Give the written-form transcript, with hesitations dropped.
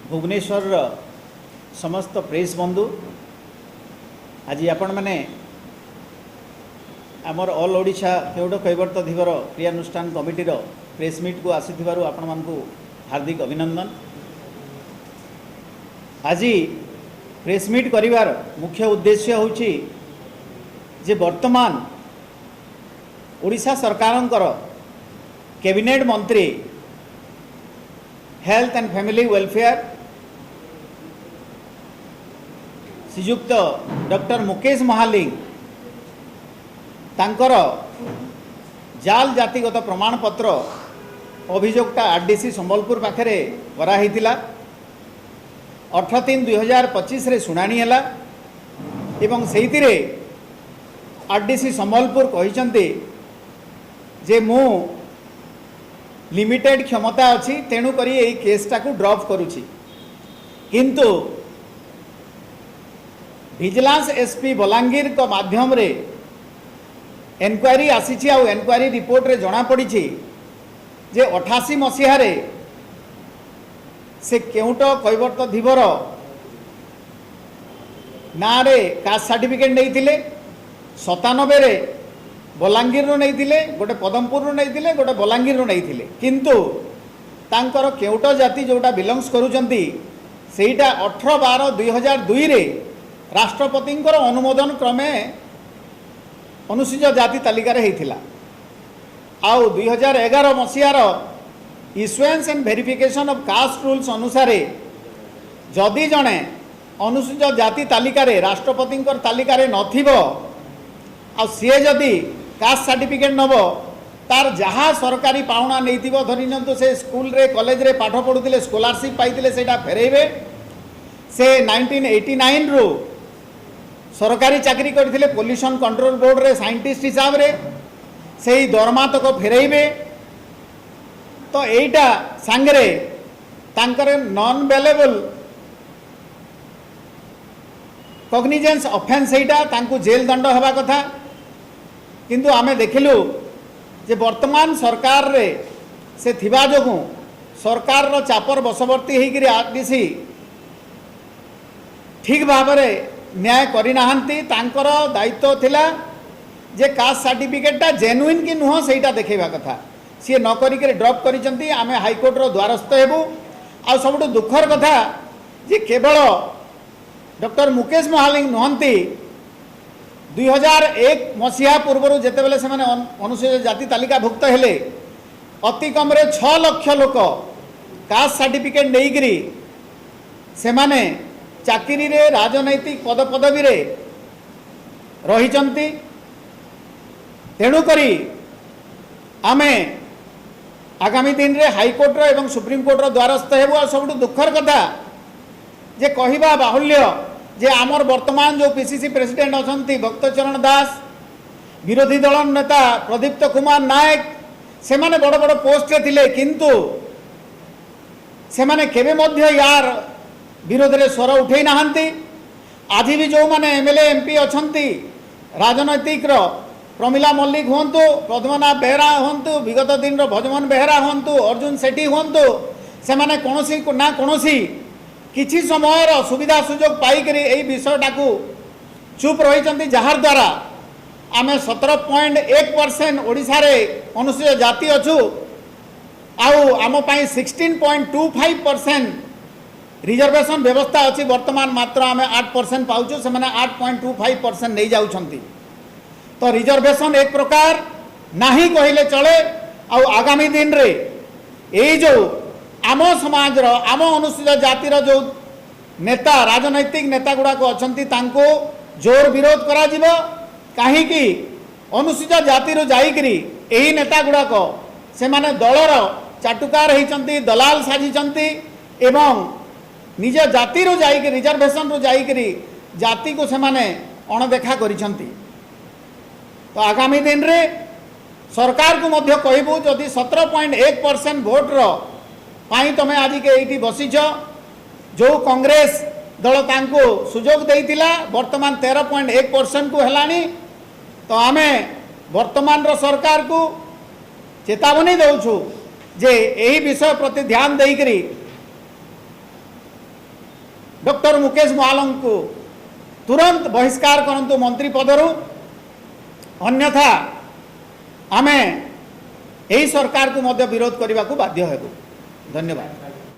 ଭୁବନେଶ୍ୱରର ସମସ୍ତ ପ୍ରେସ୍ ବନ୍ଧୁ, ଆଜି ଆପଣମାନେ ଆମର ଅଲ୍ ଓଡ଼ିଶା କେଉଟ କୈବର୍ତ୍ତ ଧୀବର କ୍ରିୟାନୁଷ୍ଠାନ କମିଟିର ପ୍ରେସ୍ ମିଟ୍କୁ ଆସିଥିବାରୁ ଆପଣମାନଙ୍କୁ ହାର୍ଦ୍ଦିକ ଅଭିନନ୍ଦନ। ଆଜି ପ୍ରେସ୍ ମିଟ୍ କରିବାର ମୁଖ୍ୟ ଉଦ୍ଦେଶ୍ୟ ହେଉଛି ଯେ ବର୍ତ୍ତମାନ ଓଡ଼ିଶା ସରକାରଙ୍କର କ୍ୟାବିନେଟ୍ ମନ୍ତ୍ରୀ, health and family welfare Shriyukta doctor Mukesh Mahaling, ତାଙ୍କର ଜାଲ ଜାତିଗତ ପ୍ରମାଣପତ୍ର ଅଭିଯୋଗଟା ଆର୍ ଡି ସି ସମ୍ବଲପୁର ପାଖରେ କରାହେଇଥିଲା। 18/3/2025ରେ ଶୁଣାଣି ହେଲା ଏବଂ ସେଇଥିରେ ଆର୍ ଡି ସି ସମ୍ବଲପୁର କହିଛନ୍ତି ଯେ ମୁଁ ଲିମିଟେଡ୍ କ୍ଷମତା ଅଛି, ତେଣୁକରି ଏଇ କେସ୍ଟାକୁ ଡ୍ରପ୍ କରୁଛି। କିନ୍ତୁ ଭିଜିଲାନ୍ସ ଏସ୍ପି ବଲାଙ୍ଗୀରଙ୍କ ମାଧ୍ୟମରେ ଏନକ୍ୱାରି ଆସିଛି ଆଉ ଏନକ୍ୱାରି ରିପୋର୍ଟରେ ଜଣାପଡ଼ିଛି ଯେ 88 ମସିହାରେ ସେ କେଉଁଟ କୈବର୍ତ୍ତ ଧୀବର ନାଁରେ କାଷ୍ଟ ସାର୍ଟିଫିକେଟ୍ ନେଇଥିଲେ, 97ରେ ବଲାଙ୍ଗୀରରୁ ନେଇଥିଲେ, ଗୋଟେ ପଦମପୁରରୁ ନେଇଥିଲେ, ଗୋଟେ ବଲାଙ୍ଗୀରରୁ ନେଇଥିଲେ। କିନ୍ତୁ ତାଙ୍କର କେଉଟ ଜାତି ଯେଉଁଟା ବିଲଙ୍ଗସ୍ କରୁଛନ୍ତି, ସେଇଟା 18/12/2002ରେ ରାଷ୍ଟ୍ରପତିଙ୍କର ଅନୁମୋଦନ କ୍ରମେ ଅନୁସୂଚିତ ଜାତି ତାଲିକାରେ ହେଇଥିଲା। ଆଉ 2011 ମସିହାର Issuance and Verification of Caste Rules ଅନୁସାରେ ଯଦି ଜଣେ ଅନୁସୂଚିତ ଜାତି ତାଲିକାରେ, ରାଷ୍ଟ୍ରପତିଙ୍କର ତାଲିକାରେ ନଥିବ ଆଉ ସିଏ ଯଦି କାଷ୍ଟ ସାର୍ଟିଫିକେଟ୍ ନେବ, ତାର ଯାହା ସରକାରୀ ପାଉଣା ନେଇଥିବ, ଧରି ନିଅନ୍ତୁ ସେ ସ୍କୁଲରେ କଲେଜରେ ପାଠ ପଢ଼ୁଥିଲେ, ସ୍କଲାରସିପ୍ ପାଇଥିଲେ, ସେଇଟା ଫେରେଇବେ। ସେ 1989ରୁ ସରକାରୀ ଚାକିରି କରିଥିଲେ ପଲ୍ୟୁସନ୍ କଣ୍ଟ୍ରୋଲ ବୋର୍ଡ଼ରେ ସାଇଣ୍ଟିଷ୍ଟ ହିସାବରେ, ସେଇ ଦରମା ତକ ଫେରେଇବେ। ତ ଏଇଟା ସାଙ୍ଗରେ ତାଙ୍କର ନନ୍ ବେଲେବଲ୍ କଗ୍ନିଜେନ୍ସ ଅଫେନ୍ସ, ସେଇଟା ତାଙ୍କୁ ଜେଲ୍ ଦଣ୍ଡ ହେବା କଥା। କିନ୍ତୁ ଆମେ ଦେଖିଲୁ ଯେ ବର୍ତ୍ତମାନ ସରକାରରେ ସେ ଥିବା ଯୋଗୁଁ ସରକାରର ଚାପର ବଶବର୍ତ୍ତୀ ହେଇକରି ଆର୍ ଡି ସି ଠିକ୍ ଭାବରେ ନ୍ୟାୟ କରିନାହାନ୍ତି। ତାଙ୍କର ଦାୟିତ୍ୱ ଥିଲା ଯେ କାଷ୍ଟ ସାର୍ଟିଫିକେଟଟା ଜେନୁଇନ୍ କି ନୁହଁ, ସେଇଟା ଦେଖେଇବା କଥା। ସିଏ ନ କରିକିରି ଡ୍ରପ୍ କରିଛନ୍ତି। ଆମେ ହାଇକୋର୍ଟର ଦ୍ୱାରସ୍ଥ ହେବୁ। ଆଉ ସବୁଠୁ ଦୁଃଖର କଥା ଯେ କେବଳ ଡକ୍ଟର ମୁକେଶ ମହାଲିଙ୍ଗ ନୁହନ୍ତି, 2001 ମସିହା ପୂର୍ବରୁ ଯେତେବେଳେ ସେମାନେ ଅନୁସୂଚିତ ଜାତି ତାଲିକାଭୁକ୍ତ ହେଲେ, ଅତି କମରେ 6 ଲକ୍ଷ ଲୋକ କାଷ୍ଟ ସାର୍ଟିଫିକେଟ୍ ନେଇକରି ସେମାନେ ଚାକିରିରେ, ରାଜନୈତିକ ପଦପଦବୀରେ ରହିଛନ୍ତି। ତେଣୁକରି ଆମେ ଆଗାମୀ ଦିନରେ ହାଇକୋର୍ଟର ଏବଂ ସୁପ୍ରିମକୋର୍ଟର ଦ୍ୱାରସ୍ଥ ହେବୁ। ଆଉ ସବୁଠୁ ଦୁଃଖର କଥା ଯେ କହିବା ବାହୁଲ୍ୟ ଯେ ଆମର ବର୍ତ୍ତମାନ ଯେଉଁ ପିସିସି ପ୍ରେସିଡେଣ୍ଟ ଅଛନ୍ତି ଭକ୍ତଚରଣ ଦାସ, ବିରୋଧୀ ଦଳ ନେତା ପ୍ରଦୀପ୍ତ କୁମାର ନାୟକ, ସେମାନେ ବଡ଼ ବଡ଼ ପୋଷ୍ଟରେ ଥିଲେ, କିନ୍ତୁ ସେମାନେ କେବେ ମଧ୍ୟ ୟାର ବିରୋଧରେ ସ୍ୱର ଉଠେଇ ନାହାନ୍ତି। ଆଜି ବି ଯେଉଁମାନେ ଏମ୍ଏଲ୍ଏ, ଏମ୍ପି ଅଛନ୍ତି ରାଜନୈତିକର, ପ୍ରମିଳା ମଲ୍ଲିକ ହୁଅନ୍ତୁ, ପଦ୍ମନାଭ ବେହେରା ହୁଅନ୍ତୁ, ବିଗତ ଦିନର ଭଜମନ ବେହେରା ହୁଅନ୍ତୁ, ଅର୍ଜୁନ ସେଠୀ ହୁଅନ୍ତୁ, ସେମାନେ କୌଣସି ନା କୌଣସି କିଛି ସମୟର ସୁବିଧା ସୁଯୋଗ ପାଇକରି ଏଇ ବିଷୟଟାକୁ ଚୁପ୍ ରହିଛନ୍ତି, ଯାହାଦ୍ୱାରା ଆମେ 17.1% ଓଡ଼ିଶାରେ ଅନୁସୂଚିତ ଜାତି ଅଛୁ ଆଉ ଆମ ପାଇଁ 16.25% reservation ବ୍ୟବସ୍ଥା ଅଛି। ବର୍ତ୍ତମାନ ମାତ୍ର ଆମେ 8% ପାଉଛୁ, ସେମାନେ 8.25% ନେଇଯାଉଛନ୍ତି। ତ ରିଜର୍ଭେସନ୍ ଏକ ପ୍ରକାର ନାହିଁ କହିଲେ ଚଳେ। ଆଉ ଆଗାମୀ ଦିନରେ ଏଇ ଯେଉଁ ଆମ ସମାଜର, ଆମ ଅନୁସୂଚିତ ଜାତିର ଯେଉଁ ନେତା, ରାଜନୈତିକ ନେତା ଗୁଡ଼ାକ ଅଛନ୍ତି, ତାଙ୍କୁ ଜୋର ବିରୋଧ କରାଯିବ। କାହିଁକି ଅନୁସୂଚିତ ଜାତିରୁ ଯାଇକରି ଏହି ନେତା ଗୁଡ଼ାକ ସେମାନେ ଦଳର ଚାଟୁକାର ହେଇଛନ୍ତି, ଦଲାଲ ସାଜିଛନ୍ତି ଏବଂ ନିଜ ଜାତିରୁ ଯାଇକି, ରିଜର୍ଭେସନରୁ ଯାଇକରି ଜାତିକୁ ସେମାନେ ଅଣଦେଖା କରିଛନ୍ତି। ତ ଆଗାମୀ ଦିନରେ ସରକାରକୁ ମଧ୍ୟ କହିବୁ, ଯଦି 17.1% ଭୋଟର ପାଇଁ ତମେ ଆଜିକି ଏଇଠି ବସିଛ, ଯେଉଁ କଂଗ୍ରେସ ଦଳ ତାଙ୍କୁ ସୁଯୋଗ ଦେଇଥିଲା, ବର୍ତ୍ତମାନ 13.1%କୁ ହେଲାଣି। ତ ଆମେ ବର୍ତ୍ତମାନର ସରକାରକୁ ଚେତାବନୀ ଦେଉଛୁ ଯେ ଏହି ବିଷୟ ପ୍ରତି ଧ୍ୟାନ ଦେଇକରି ଡକ୍ଟର ମୁକେଶ ମହାଲଙ୍କୁ ତୁରନ୍ତ ବହିଷ୍କାର କରନ୍ତୁ ମନ୍ତ୍ରୀ ପଦରୁ, ଅନ୍ୟଥା ଆମେ ଏହି ସରକାରକୁ ମଧ୍ୟ ବିରୋଧ କରିବାକୁ ବାଧ୍ୟ ହେବୁ। ଧନ୍ୟବାଦ।